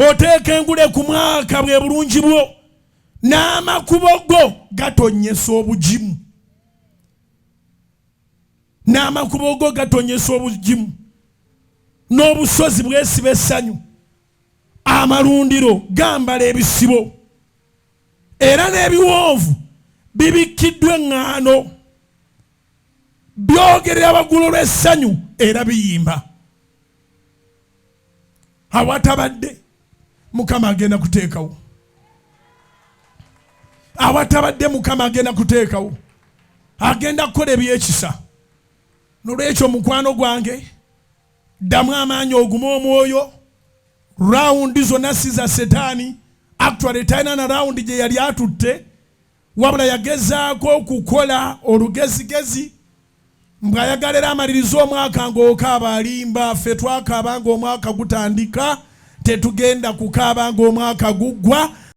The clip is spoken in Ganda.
Oteeka engule ku mwaka, bwe bulungi bwo, n'amakubo go gatonyesa obugimu, n'amakubo go gatonyesa obugimu, n'obusozi bwesiba essanyu, amalundiro gambala ebisibo, era n'ebiwonvu bibikkiddwa eŋŋaano, byogerera waggulu olw'essanyu era biyimba. Awatabadde, Mukama agenda kuteekawo. Awatabadde, Mukama agenda kuteekawo, agenda kukola ebyekisa. Nolwekyo, mukwano gwange, ddamu amaanyi, ogume omwoyo. Round zonna si za Setaani. Actually, talina na round gye yali atutte, wabula yagezaako okukola olugezigezi mbw'ayagala era amalirize omwaka ng'okaaba. Alimba. Ffe twakaaba ng'omwaka gutandika, tetugenda kukaaba ng'omwaka guggwa.